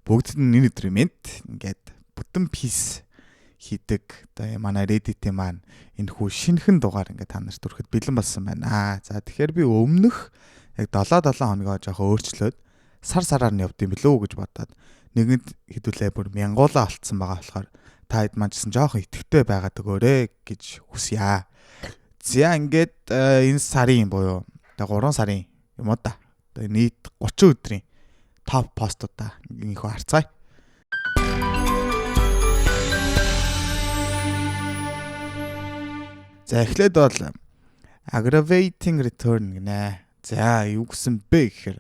Бүгдэд нь энэ өдрийн мэнд. Ингээд бүтэн peace хийдэг. Одоо манай Reddit-ийн маань энэ хүү шинэхэн дугаар ингээд та нарт хүрэхэд бэлэн болсон байна. За тэгэхээр би өмнөх яг 7-7 хоногоо жоохон өөрчлөөд сар сараар нь явд юм билүү гэж бодоод нэгэнд хэдүүлээ бүр мянгуулаа олцсон байгаа болохоор та хэд маань ч гэсэн жоохон итгэвтэй байгаад өгөөрэй гэж хүсье. За ингээд энэ сарын буюу одоо 3 сарын юм уу да. Одоо нийт 30 өдрийн топ постуудаа инхүү харцгаая. За эхлээд бол aggravating return гинэ. За юу гэсэн бэ гэхээр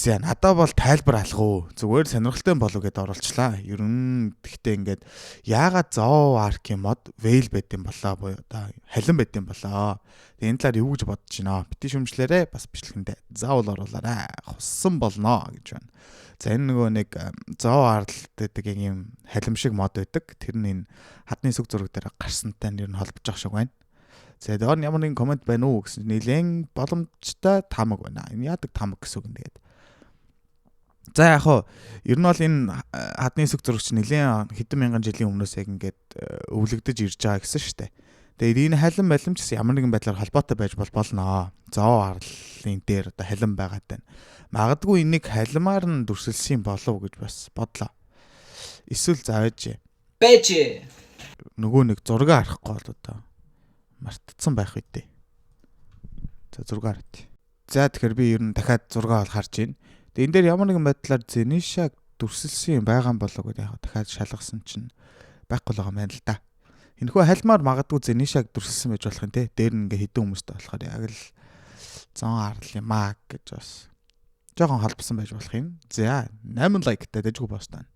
за надад бол тайлбар алга уу. Зүгээр сонирхолтой болов гэдээ оруулчлаа. Ер нь тэгтээ ингээд яагаад Zoo Arc-ийн мод Veil байд юм болоо буюу одоо халин байд юм болоо. Тэгээ энэ талаар юу гэж бодож байна? Бити шүмжлээрээ бас бичлэгэндээ заавал оруулаарай. Хуссан болноо гэж байна. За энэ нөгөө нэг Zoo Arc гэдэг юм халим шиг мод байдаг. Тэр нь энэ хадны сүг зураг дээр гарсантай нэр нь холбож байгаа шиг байна. За доор нь ямар нэгэн комент байна уу гэсэн нэлээд боломжтой таамаг байна. Энэ яадаг таамаг гэсэн үг юм тэгээд. За яг хуу ер нь бол энэ хадны сүг зурагч нэлээд хэдэн мянган жилийн өмнөөс яг ингээд өвлөгдөж ирж байгаа гэсэн шүү дээ. Тэгээд энэ халин балим ч гэсэн ямар нэгэн байдлаар холбоотой байж болноо. Зоо арлын дээр одоо халин байгаад байна. Магадгүй энийг халимаар нь дүрсэлсэн болов гэж бас бодлоо. Эсвэл за байж. Байж. Нөгөө нэг зураг харахгүй бол одоо мартцсан байх үедээ. За зураг харъя. За тэгэхээр би ер нь дахиад зураг бол харж байна. Тэгээ энэ дээр ямар нэгэн байдлаар Зенишаг дүрсэлсэн юм байгаа юм болоо гэдээ яг дахиад шалгасан чинь байхгүй л байгаа юм байна л да. Энэхүү халимаар магадгүй Зенишаг дүрсэлсэн байж болох юм те. Дээр нь ингээ хідэн хүмүүстэй болохоор яг л зон арал юм аа гэж бас жоохон холбосон байж болох юм. За 8 лайктай дэжгүй пост байна.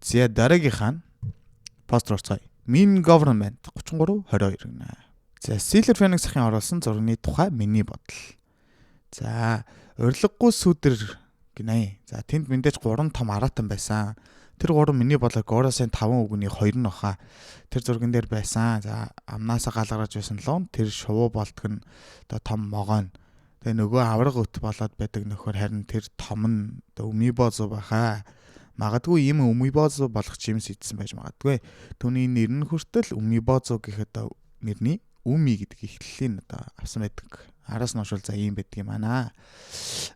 За дараагийнх нь пост орцгоё. Mean Government 33 22 гинэ. За Silver Phoenix ахын оруулсан зургийн тухай миний бодол. За урилгагүй сүдэр гинэ. За тэнд мэдээж 3 том араатан байсан. Тэр 3 миний бодлоор Горосын 5 үгний 2 нь баха. Тэр зурган дээр байсан. За амнаасаа галгарч байсан лун тэр шувуу болдг нь одоо том могоон. Тэгээ нөгөө авраг өт болоод байдаг нөхөр харин тэр том нь одоо Умибозу баха. Магадгүй ийм Умибозу болох чимс идсэн байж магадгүй. Түүний нэр нь хүртэл Умибозу гэх одоо нэрний Үми гэдэг эхлэлийн одоо авсан байдаг. Араас нь уншвал за ийм байдаг юм аа.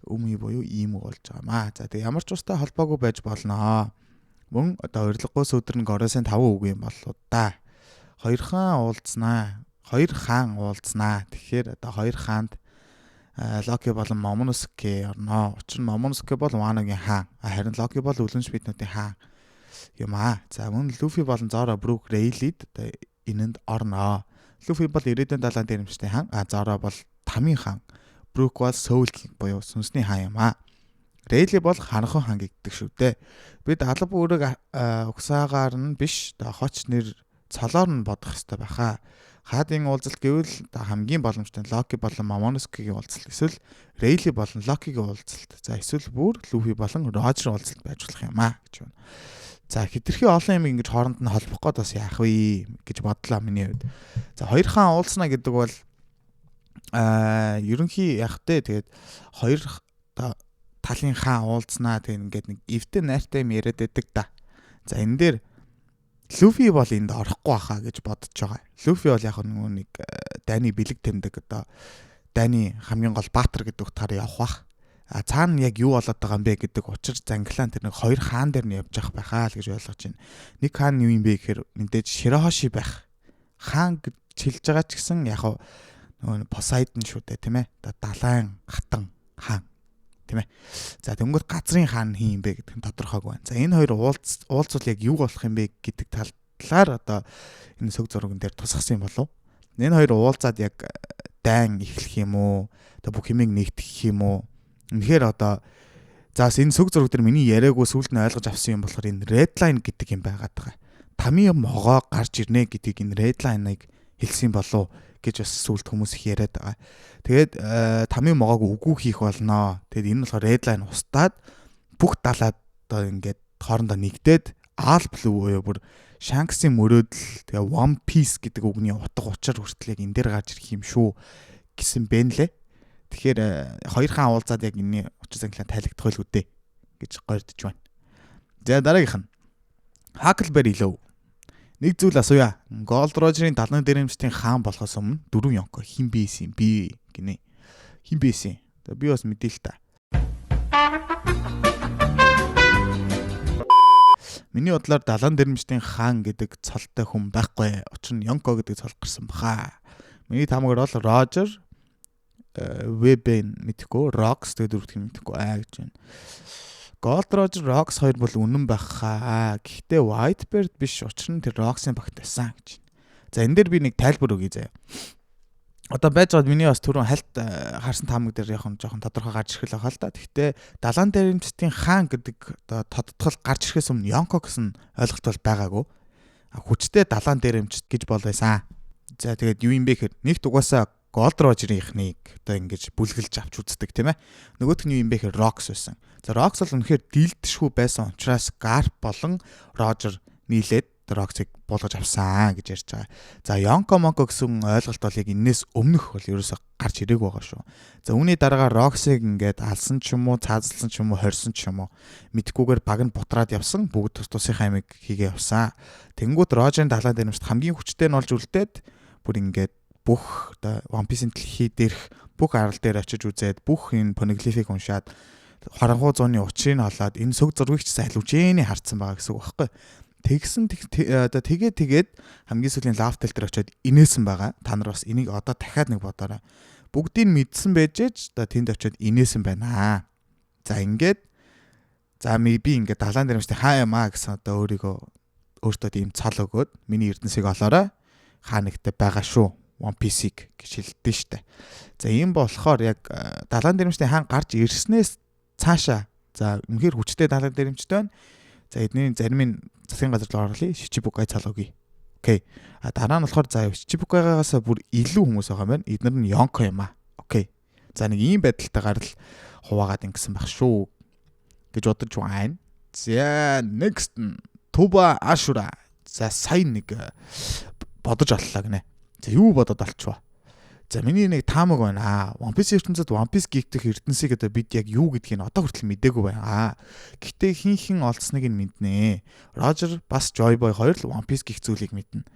Үми буюу ийм үг болж байгаа маа. За тэгээ ямар ч устай холбоогүй байж болноо. Мөн одоо урилгагүй сүдэр нь Горосын 5 үг юм болоо да. Хоёр хаан уулзнаа. Хоёр хаан уулзнаа. Тэгэхээр одоо хоёр хаанд Локи болон Момоноске орноо. Учир нь Момоноске бол Ваногийн хаан. Харин Локи бол Үлэмж биднүүдийн хаан юм аа. За мөн Луфи болон Зоро Брук Рейлид одоо энэнд орноо. Луфи бол ирээдүйн далайн дээрэмчтэй хаан, Зоро бол Тамийн хаан, Брук бол Соул Кинг буюу сүнсний хаан юм аа. Рейли бол харанхуй хаан гэгддэг шүү дээ. Бид алба үүрэг угсаагаар нь биш, хоч нэр цолоор нь бодох ёстой байхаа. Хаадын уулзалт гэвэл хамгийн боломжтой Локи болон Момоноскигийн уулзалт, эсвэл Рейли болон Локигийн уулзалт. За эсвэл бүр Луфи болон Рожер уулзалт байж болох юм аа гэж байна. За хэтэрхий олон юм ингэж хооронд нь холбох гээд бас яах вэ гэж бодлоо миний хувьд. За хоёр хаан уулзнаа гэдэг бол ерөнхий яг тэ тэгээд хоёр одоо талын хаан уулзнаа тэгээд ингээд нэг эвтэй найртай юм яриад байдаг да. За энэ дээр Луфи бол энд орохгүй хаа гэж бодож байгаа. Луфи бол яг нөгөө нэг дайны бэлэг тэмдэг одоо дайны хамгийн гол баатар гэдэг утгаараа явах бах. А цаана яг юу болоод байгаа юм бэ гэдэг учир занглаан тэр нэг хоёр хаан дээр нь явж явах байхаа л гэж ойлгож байна. Нэг хаан юу юм бэ гэхээр мэдээж Широхоши байх. Хаан гэж хэлж байгаа ч гэсэн яг нөгөө Посайдон шүү дээ тийм ээ. Одоо далайн хатан хаан тийм ээ. За тэнгүүт газрын хаан хин юм бэ гэдэг нь тодорхойгүй байна. За энэ хоёр уулзвал яг юу болох юм бэ гэдэг талаар одоо энэ сүг зурган дээр тусгасан юм болов. Энэ хоёр уулзаад яг дайн эхлэх юм уу? Одоо бүх юмыг нэгтгэх юм уу? Үнэхээр одоо заас энэ сүг зураг дээр миний яриаггүй сүүлд нь ойлгож авсан юм болохоор энэ red line гэдэг юм байгаад байгаа. Тамийн могоо гарч ирнэ гэдгийг энэ red line-ыг хэлсэн болов гэж бас сүүлд хүмүүс их яриад байгаа. Тэгээд тамийн могоог үгүй хийх болноо. Тэгээд энэ нь болохоор red line устдаад бүх далаад одоо ингээд хоорондоо нэгдээд all blue буюу бүр Shanks-ийн мөрөөдөл тэгээ One Piece гэдэг үгний утга учир хүртэл яг энэ дээр гарч ирэх юм шүү гэсэн бэ нэлээ. Тэгэхээр хоёр хаан уулзаад яг энэний учир занглаа тайлагдах байлгүй дээ гэж горьдож байна. За, дараагийнх нь Huckleberry Low. Нэг зүйл асууя. Gold Roger-ийн далайн дээрэмчдийн хаан болохоос өмнө дөрвөн Yonko хэн байсан юм бэ гинэ. Хэн байсан? За, би бас мэдээ л та. Миний бодлоор далайн дээрэмчдийн хаан гэдэг цолтой хүн байхгүй. Учир нь Yonko гэдэг цол гарсан баха. Миний таамагаар бол Roger, Weben мэдэхгүй, Rocks гэдэг дөрөвдөх юм мэдэхгүй аа гэж байна. Gold Roger, Rocks хоёр бол үнэн байхаа. Гэхдээ Whitebeard биш. Учир нь тэр Rocks-ын багт байсан гэж. За, энэ дээр би нэг тайлбар өгье заяа. Одоо байж байгаад миний бас түрүүн хальт харсан таамаг дээр яг жоохон тодорхой гарч ирэх л байгаа л да. Гэхдээ далайн дээрэмчдийн хаан гэдэг одоо тодтгол гарч ирэхээс өмнө Yonko гэсэн ойлголт бол байгаагүй. Хүчтэй далайн дээрэмчд гэж бол байсан. За, тэгээд юу юм бэ гэхээр нэгт угаасаа Gold Roger-ийнхнийг одоо ингэж бүлгэлж авч үздэг, тийм ээ. Нөгөөх нь юу юм бэ гэхээр Rocks байсан. За, Rocks бол үнэхээр дийлдэшгүй байсан учраас Garp болон Roger нийлээд Rocks-ыг буулгаж авсан гэж ярьж байгаа. За, Yonko Monko гэсэн ойлголт бол яг энэс өмнөх бол ерөөсө гарч ирээгүй байгаа шүү. За, үүний дараагаар Rocks-ыг ингээд алсан ч юм уу, цаазалсан ч юм уу, хорьсон ч юм уу мэдхгүйгээр баг нь бутраад явсан. Бүгд тус тусынхаа амийг хийгээ явсан. Тэнгүүд Roger-ын далайн дээрэмчд хамгийн хүчтэй нь болж үлдээд бүр ингээд бүх одоо One Piece-ийн дэлхий дээрх бүх арал дээр очиж үзээд, бүх энэ poneglyph-ийг уншаад, харанхуй зууны учрыг олоод, энэ сүг зургийг ч аль үжээний харцсан байгаа гэсэн үг байхгүй. Тэгсэн одоо тэгээд хамгийн сүүлийн Laugh Tale дээр очиод инээсэн байгаа. Та нар бас энийг одоо дахиад нэг бодоорой. Бүгдийг мэдсэн байж ээж одоо тэнд очиод инээсэн байна. За, ингээд за би ингээд далайн дээрэмчтэй хаа юм аа гэсэн одоо өөрийгөө өөртөө ийм цол өгөөд, миний эрдэнсийг олоорой, хаа нэгтээ байгаа шүү One Piece-ийг гэж хэлдэж штэ. За, ийм болохоор яг далайн дээрэмчдийн хаан гарч ирснээс цаашаа за үнэхээр хүчтэй далайн дээрэмчтэй байна. За, эдний зарим нь засгийн газар руу орлоо. Шичибукай цал өгье. Окей. А дараа нь болохоор за Шичибукайгаас бүр илүү хүмүүс байгаа юм байна. Эднэр нь Yonko юм аа. Окей. За, нэг ийм байдалтайгаар л хуваагаад ингэсэн байх шүү гэж бодож байна. За, next нь Туба Ашура. За, сая нэг бодож оллоо гинэ. За, юу бодоод олчваа? За, миний нэг таамаг байна. One Piece ертөнцид One Piece гихтэх эрдэнсийг одоо бид яг юу гэдгийг нь одоо хүртэл мдээгүй байна. Гэхдээ хин хин олдсныг нь мэднэ. Roger бас Joy Boy хоёр л One Piece гих зүйлийг мэднэ.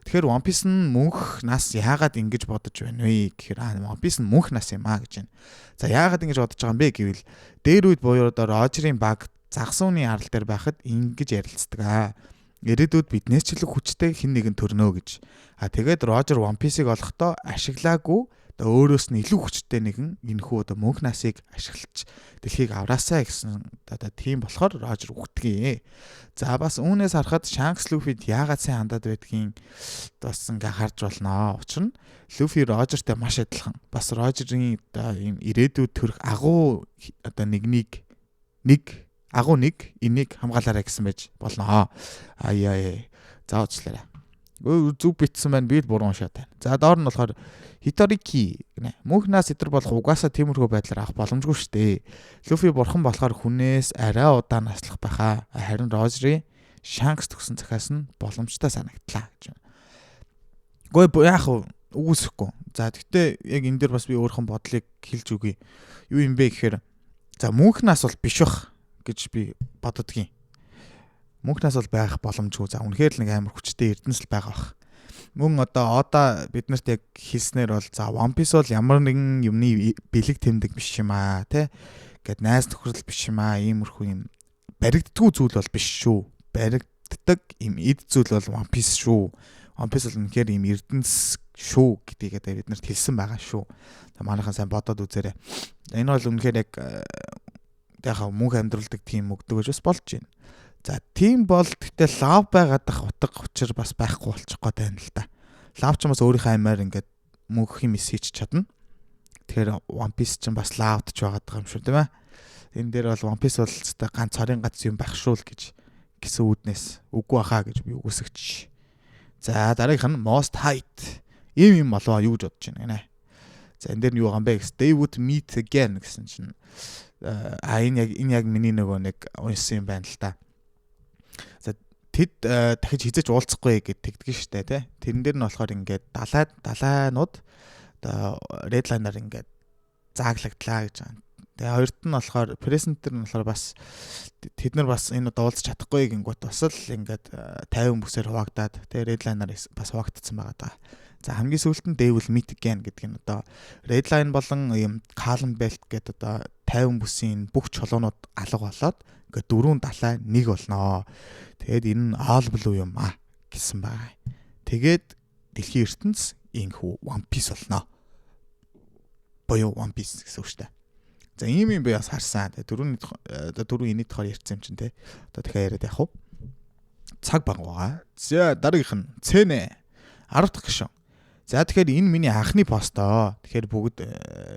Тэгэхээр One Piece нь мөнх нас яагаад ингэж бодож байна вэ гэхээр One Piece нь мөнх нас юм а гэж байна. За, яагаад ингэж бодож байгаа юм бэ гэвэл дээр үед буюу одоо Roger-ын баг загас үний арал дээр байхад ингэж ярилцдаг аа. Ирээдүйд биднээс ч илүү хүчтэй хэн нэгэн төрнө гэж. А тэгээд Рожер One Piece-ийг олохдоо ашиглаагүй одоо өөрөөс нь илүү хүчтэй нэгэн энэхүү одоо мөнх насыг ашиглаж дэлхийг авраасаа гэсэн одоо тийм болохоор Рожер үгтгий. За, бас үүнээс харахад Shanks Luffy-д яагаад сайн хандаад байдгийг бас ингээ харж болно. Учир нь Luffy Рожертэй маш адилхан. Бас Рожерийн одоо ийм ирээдүйд төрөх агуу одоо нэгнийг нэг агуу нэг энийг хамгаалаарай гэсэн байж болно. Аяа. За, уучлаарай. Зүг битсэн байна. Би л буруу уншаад байна. За, доор нь болохоор Хиторики гинэ. Мөнх нас эдэр болох угаасаа тиймэрхүү байдлаар авах боломжгүй шүү дээ. Люфи бурхан болохоор хүнээс арай удаан наслах байхаа. Харин Рожери Шанкс төгсөн захиас нь боломжтой санагдлаа гэж байна. Гэхдээ яах вэ? Үгүйсэхгүй. За, тэгтээ яг энэ дээр бас би өөрийнхөө бодлыг хэлж өгье. Юу юм бэ гэхээр за мөнх нас бол биш бах гэж би боддгийн. Мөнх нас бол байх боломжгүй. За, үнэхээр л нэг амар хүчтэй эрдэнэс л байгаа бах. Мөн одоо Ода биднэрт яг хэлснээр бол за One Piece бол ямар нэгэн юмны бэлэг тэмдэг биш юм аа, тэ? Гэт найз нөхөрлөл биш юм аа. Иймэрхүү юм баригддаггүй зүйл бол биш шүү. Баригддаг юм эд зүйл бол One Piece шүү. One Piece бол үнэхээр юм эрдэнэс шүү гэдгийг одоо биднэрт хэлсэн байгаа шүү. За, манайхан сайн бодоод үзээрэй. Энэ бол үнэхээр яг яг мөнх амьдралдаг тийм өгдөг гэж бас болж байна. За, тийм бол гэхдээ лав байгаад ах утга учир бас байхгүй болчих гээд байна л да. Лав ч бас өөрийнхөө аймаар ингээд мөнх юм хийж чадна. Тэгэхээр One Piece ч бас лавдч байгаад байгаа юм шүү, тийм ээ. Энэ дээр бол One Piece бол зөвхөн ганц цорын гац юм байх шүү л гэж гэсэн үүднээс үгүй баха гэж би үгүйсгэж. За, дараагийнх нь Most Height. Ийм юм болоо юу гэж бодож байна гинэ. За, энэ дээр нь юу байгаа юм бэ гэсэн. They would meet again гэсэн чинь а энэ яг миний нөгөө нэг уншсан юм байна л та. За, тэд дахиж хизэж уулзахгүй гэд тэгдэг штэ, тий. Тэрэн дээр нь болохоор ингээд далай далайнууд одоо red line-аар ингээд зааглагдлаа гэж байгаа. Тэгээ хоёрт нь болохоор presenter нь болохоор бас тэд нар бас энэ удаа уулзах чадахгүй гингүүт бас л ингээд 50 бүсээр хуваагдаад, тэгээ Red Line-аар бас хуваагдсан байгаа даа. За, хамгийн сүүлд нь They will meet again гэдэг нь одоо Red Line болон юм Calm Belt гэдэг одоо 50 бүсийн бүх чулуунууд алга болоод ингээд дөрвөн далай нэг болноо. Тэгээд энэ нь All Blue юм а гэсэн байгаа. Тэгээд дэлхийн ертөнц инхүү One Piece болно. Боёо One Piece гэсэн үг шүү дээ. За, ийм юм би бас харсан. Тэгээ түрүүний, одоо түрүү энэний тухаар ярьсан юм чинь те. Одоо дахиад яриад явах уу? Цаг баг байгаа. За, дараагийнх нь Цэнэ 10 дахь гишүүн. За, тэгэхээр энэ миний анхны постоо. Тэгэхээр бүгд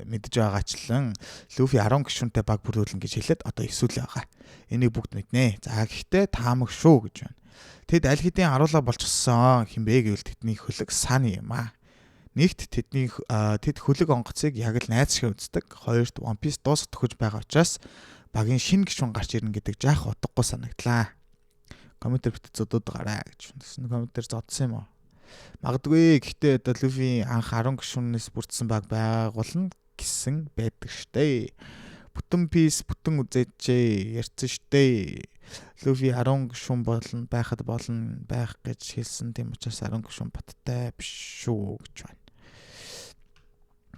мэдж байгаачлан Люфи 10 гишүүнтэй баг бүрдүүлнэ гэж хэлээд одоо эсүүл байгаа. Энийг бүгд мэднэ. За, гэхдээ таамаг шүү гэж байна. Тэд аль хэдийн харуулга болчихсон. Хин бэ гэвэл тэдний хөлөг Сани юм аа. Нэгт, тэдний тэд хөлөг онгоцыг яг л найз шиг үздэг. Хоёрт, One Piece дуусах төхөж байгаа учраас багийн шинэ гишүүн гарч ирнэ гэдэг жаах утгагүй санагдлаа. Компьютер бит зодод гараа гэж. Тэгсэн компьютер зодсон юм уу? Магадгүй. Гэхдээ одоо Люфи анх 10 гишүүнээс бүрдсэн баг байгуулна гэсэн байдаг штэ. Бүтэн Piece бүтэн үзээчээ, ярьсан штэ. Люфи 10 гишүүн болно байхад болно байх гэж хэлсэн. Тийм учраас 10 гишүүн баттай биш шүү гэж байна.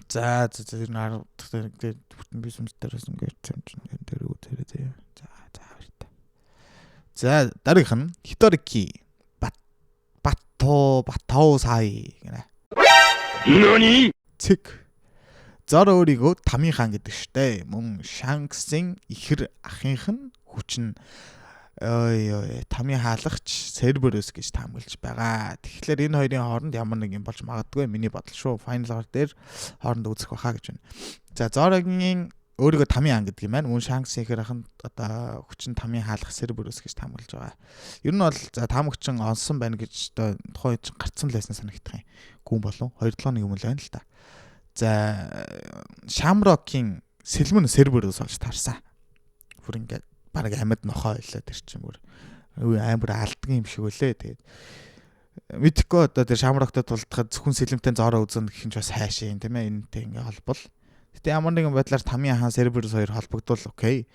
За за за ер нь 10 дахь бүтэн Piece дээрээс ингээд юм чинь тэр үзээрэй заяа. За за баяртай. За, дараагийнх нь Хиторики Бато Батоо сай гэнэ. 何? Цэг. Зоро өөрийгөө Тамийн хаан гэдэг штэ. Мөн Шанксын ихэр ахынх нь хүчин ой ой Тамийн хаалгач Серберус гэж таамаглаж байгаа. Тэгэхээр энэ хоёрын хооронд ямар нэг юм болж магадгүй, миний бодол шүү. Final War дээр хооронд үүсэх байхаа гэж байна. За, Зорогийн өөрийгөө Тамийн хаан гэдэг юм байна. Мөн Шанксын ихэр ах нь одоо хүчин Тамийн хаалгах Серберус гэж таамаглаж байгаа. Ер нь бол за таамагчин онсон байна гэж одоо тухайн үед гарцсан л байсан санагдах юм. Гүн болов 2 7 нэг юм л байна л та. За, Шамрокийн сэлмэн Серберус олж таарсан. Бүр ингээд бараг амьд нохоо байлаа тэр чинь, бүр амар алддаг юм шиг үлээ. Тэгээд мэдхгүй, одоо тэр Шамроктой тулдахад зөвхөн сэлэмтэй Зороо үзэн гэх юм ч бас хайшаа юм, тийм ээ, энэтэй ингээ холбол. Гэтэ ямар нэгэн байдлаар Тамийн хаан Серберус хоёр холбогдвол okay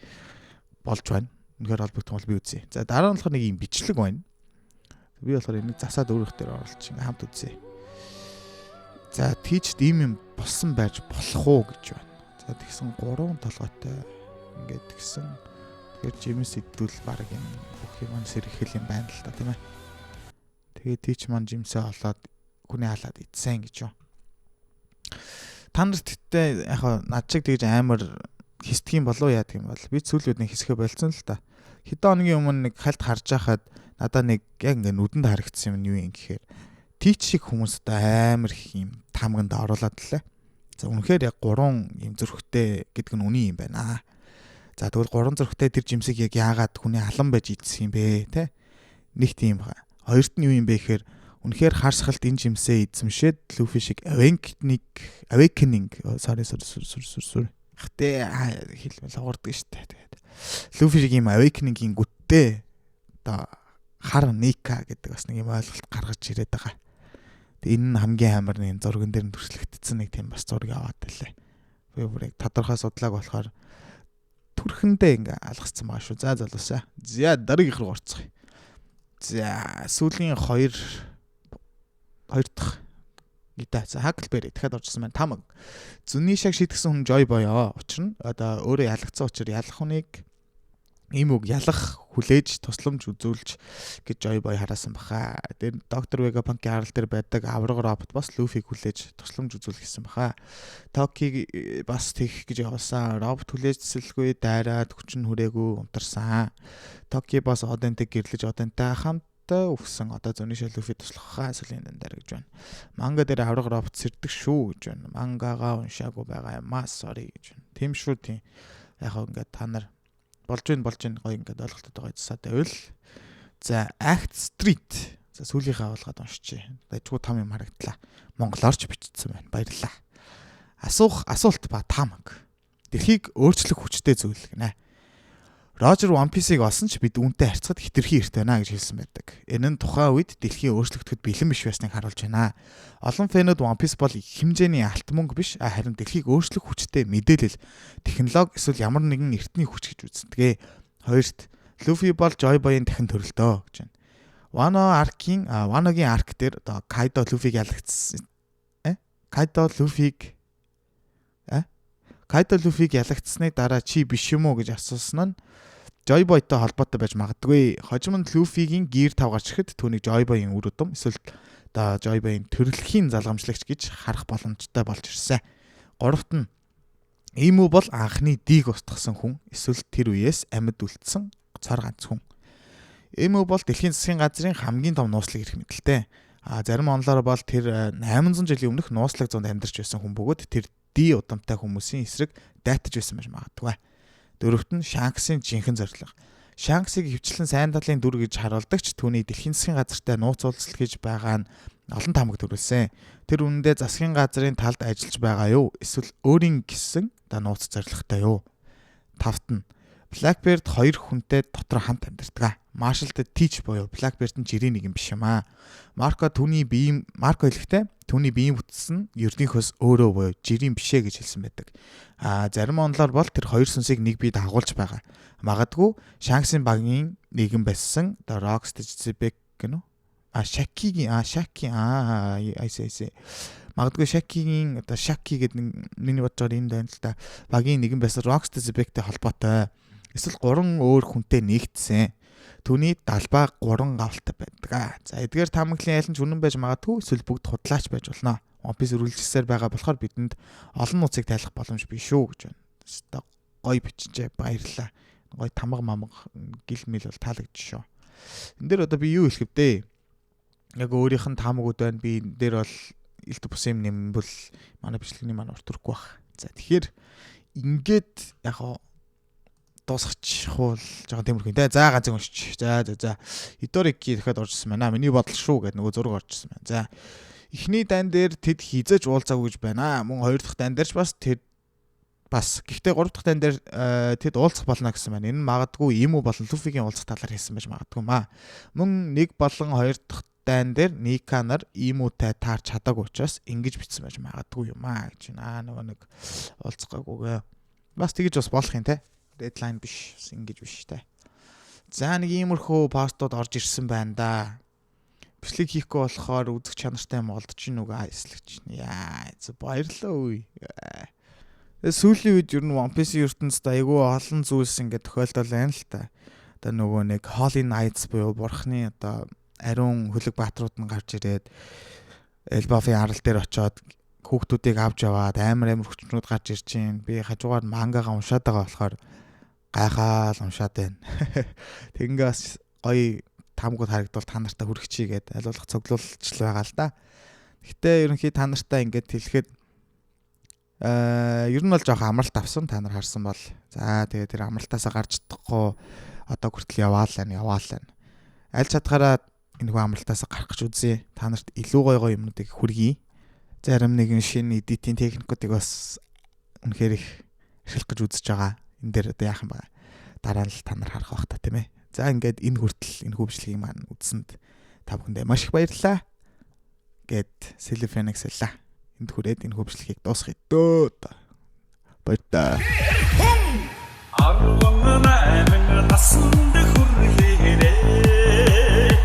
болж байна. Үнэхээр холбогдох бол би үзье. За, дараа нь болохоор нэг юм бичлэг байна. Би болохоор энийг засаад өөрөх дээр оруулж ингээ хамт үзье. За, тийчд ийм юм болсон байж болох уу гэж байна. За, тэгсэн гурван толгойтой ингээд тэгсэн. Тэгэхээр жимс идвэл баг юм бүх юм сэргэхэл юм байна л та, тийм ээ. Тэгээд тийч маань жимсээ олоод хүний халаад идсэн гэж юу. Та нарт гэтээ яг над чиг тэгж амар хисдэг юм болов уу, яадаг юм бол би сүүлийн үед нэг хэсгээ болцсон л та. Хэдэн хоногийн өмнө нэг хальт харж байхад надаа нэг яг ингээ нүдэнд харагдсан юм нь юу юм гэхээр тийч шиг хүмүүс одоо амар их юм таамагнд оруулаад лээ. За, үнэхээр яг гурван юм зүрхтэй гэдэг нь үний юм байна. За, тэгвэл гурван зүрхтэй тэр жимсийг яг яагаад хүний алан байж идсэн юм бэ те? Нэг тийм ба. Хоёрт нь юу юм бэ гэхээр үнэхээр хар сахалт энэ жимсээ эзэмшээд Люфи шиг awakening, sorry, sorry, sorry, sorry, sorry. Хтэ хэлмэл хугардаг штэ. Тэгээд Люфи шиг ийм awakening-ийн гүттэй одоо хар Ника гэдэг бас нэг юм ойлголт гаргаж ирээд байгаа. Тэгээ энэ нь хамгийн амар нэг зурган дээр нь төрслөгдсөн нэг тийм бас зураг аваад байлаа. Би бүр яг тодорхой судлааг болохоор төрхөндөө ингээ алгассан байгаа шүү. За залуусаа. За, дараагийнх руу орцгоё. За, сүүлийн хоёр хоёр дахь гита. За, Хаклбери дахиад оржсэн байна. Тамаг. Зүний шаг шийдгсэн хүн Жой боёо. Учир нь одоо өөрөө ялагдсан учраас ялах хүнийг ийм үг ялах хүлээж тусламж үзүүлж гэж Жой Бой хараасан баха. Тэр доктор Вегапанкийн харал дээр байдаг авраг робот бас Люфиг хүлээж тусламж үзүүлэх гэсэн баха. Токиг бас тэгэх гэж явуулсан. Робот хүлээж тэсэлгүй дайраад хүчин хүрээгүй унтарсан. Токи бас Одентэй гэрлэж Одентай хамт өвсөн. Одоо зөний шал Люфи туслах хаа сүлийн дандаар гэж байна. Манга дээр авраг робот сэрдэг шүү гэж байна. Мангагаа уншаагүй байгаа юм аа, sorry гэж байна. Тийм шүү, тийм. Яг хөө ингээд та нар болж гин болж гин гоё ингээд ойлголттой гоё засаад байвал. За, Act Street. За, сүүлийнхээ агуулгаад уншчихъя. Дажгүй том юм харагдлаа. Монголоор ч бичсэн байна. Баярлалаа. Асуух асуулт ба таамаг. Дэлхийг өөрчлөх хүчтэй зүйл гинэ. Рожер One Piece-ийг олсон ч бид үүнтэй харьцахад хэтэрхий эрт байна гэж хэлсэн байдаг. Энэ нь тухайн үед дэлхий өөрчлөгдөхөд бэлэн биш байсныг харуулж байна. Олон fan үүд One Piece бол их хэмжээний алт мөнгө биш, харин дэлхийг өөрчлөх хүчтэй мэдээлэл, технологи эсвэл ямар нэгэн эртний хүч гэж үздэг. Хоёрт, Luffy бол Joy Boy-ын дахин төрөлтөө гэж байна. Wano arc ийн Wano-гийн arc дээр одоо Kaido Luffy-г ялагдсан. Kaido Luffy-г Kaido Luffy-г ялагдсаны дараа чи биш юм уу гэж асуусан нь Joy Boy-той холбоотой байж магадгүй. Хожим нь Luffy-гийн Gear 5 гарч ирэхэд түүнийг Joy Boy-ын үр удам эсвэл одоо Joy Boy-ын төрөлхийн залгамжлагч гэж харах боломжтой болж ирсэн. Гуравт нь Имү бол анхны D-г устгасан хүн эсвэл тэр үеэс амьд үлдсэн цор ганц хүн. Имү бол дэлхийн засгийн газрын хамгийн том нууцлаг эрх мэдэлтэй. Зарим онолоор бол тэр 800 жилийн өмнөх нууцлаг зуунд амьдарч байсан хүн бөгөөд тэр D удамтай хүмүүсийн эсрэг дайтаж байсан байж магадгүй. Дөрөвт нь Шанксын жинхэнэ зорилго. Шанксыг хөвчлэн сайн талын дүр гэж харуулдаг ч түүний дэлхийн засгийн газартай нууц уулзалт хийж байгаа нь олон таамаг төрүүлсэн. Тэр үнэндээ засгийн газрын талд ажиллаж байгаа юу? Эсвэл өөрийн гэсэн да нууц зорилготой юу? Тавт нь Blackbeard хоёр хүнтэй дотор хамт амьдардаг. Marshall Teach буюу Blackbeard нь жирийн нэгэн биш юм аа. Марко түүний биеийн Марко хэлэхдээ түүний биеийн бүтц нь ердийнхөөс өөрөө буюу жирийн бишээ гэж хэлсэн байдаг. Зарим онолоор бол тэр хоёр сүнсийг нэг биед агуулж байгаа. Магадгүй Shanks-ын багийн нэгэн байсан The Rocksteady Xebec гэнэ үү? Shaki-гийн Shaki I see, I see. Магадгүй Shaki-гийн одоо Shaki гэдэг миний бодож байгаа юм байна л да. Багийн нэгэн байсан Rocksteady Xebec-тэй холбоотой. Эсвэл гурван өөр хүнтэй нэгдсэн. Түүний далбаа гурван гавалтай байдаг. За, эдгээр таамаглалын аль нь ч үнэн байж магадгүй, эсвэл бүгд худлаач байж болно. One Piece үргэлжлэсээр байгаа болохоор бидэнд олон нууцыг тайлах боломж биш шүү гэж байна. Өстой гоё бичжээ, баярлалаа. Гоё тамга мамга гил мэл бол таалагдж шүү. Энэ дээр одоо би юу хэлэх вэ? Яг өөрийнх нь таамагуд байна. Би энэ дээр бол илт бус юм нэмбэл манай бичлэгний маань урт өрөхгүй бах. За, тэгэхээр ингээд яг дуусгачих бол жоохон тиймэрхүү те. За, ганцыг уншчих. За. Идорики дахиад оржсэн байна. Миний бодол шүү гэдэг нөгөө зураг оржсэн байна. За, эхний дан дээр тэд хизээж уулзаагүй гэж байна. Мөн хоёр дахь дан дээр ч бас тэд бас, гэхдээ гурав дахь дан дээр тэд уулзах болно гэсэн байна. Энэ нь магадгүй Имү болон Луфигийн уулзах талаар хэлсэн байж магадгүй маа. Мөн нэг болон хоёр дахь дайн дээр Ника нар Имүтэй таарч чадаагүй учраас ингэж бичсэн байж магадгүй юм аа гэж байна. Нөгөө нэг уулзах гайгүйгээ. Бас тэгэж бас болох юм те. Deadline биш, ингэж биш те. За, нэг иймэрхүү постууд орж ирсэн байна да. Бичлэг хийхгүй болохоор үзэх чанартай юм олдож гин үг айслэгч. Яа, баярлалаа үе. Сүүлийн үед ер нь One Piece-ийн ертөнцид айгүй олон зүйлс ингээд тохиолдол байна л та. Одоо нөгөө нэг Holy Knights буюу бурхны одоо ариун хөлөг бааtruуд нь гарч ирээд Элбафын арал дээр очиод хүүхдүүдийг авч яваад амар амар хүчнүүд гарч ирж байна. Би хажуугаар мангагаа уншаад байгаа болохоор гайхаал уншаад байна. Тэгингээ бас гоё таамгууд харагдвал та нартай хүргэчихье гээд аль болох цуглуулж байгаа л да. Гэтэ ерөнхий та нартай ингээд хэлэхэд ер нь бол жоохон амралт авсан, та нар харсан бол. За, тэгээ тэр амралтаасаа гарч чадахгүй одоо хүртэл яваал байна, яваал байна. Аль чадхаараа энэ хүү амралтаасаа гарах гэж үзье. Та нарт илүү гоё гоё юмнуудыг хүргэе. Зарим нэгэн шинэ edit ийн техникүүдийг бас үнэхээр их ашиглах гэж үзэж байгаа. Энэ дээр одоо яах юм бэ? Дараа нь л та нар харах бах та, тийм ээ. За, ингээд энэ хүртэл энэ хүү бичлэгийг маань үзсэнд та бүхэндээ маш их баярлалаа. Гэт Silver Phoenix хэллээ. Энд хүрээд энэ хүү бичлэгийг дуусгая дөө. Баярлалаа. 18 насанд хүрлээрээ.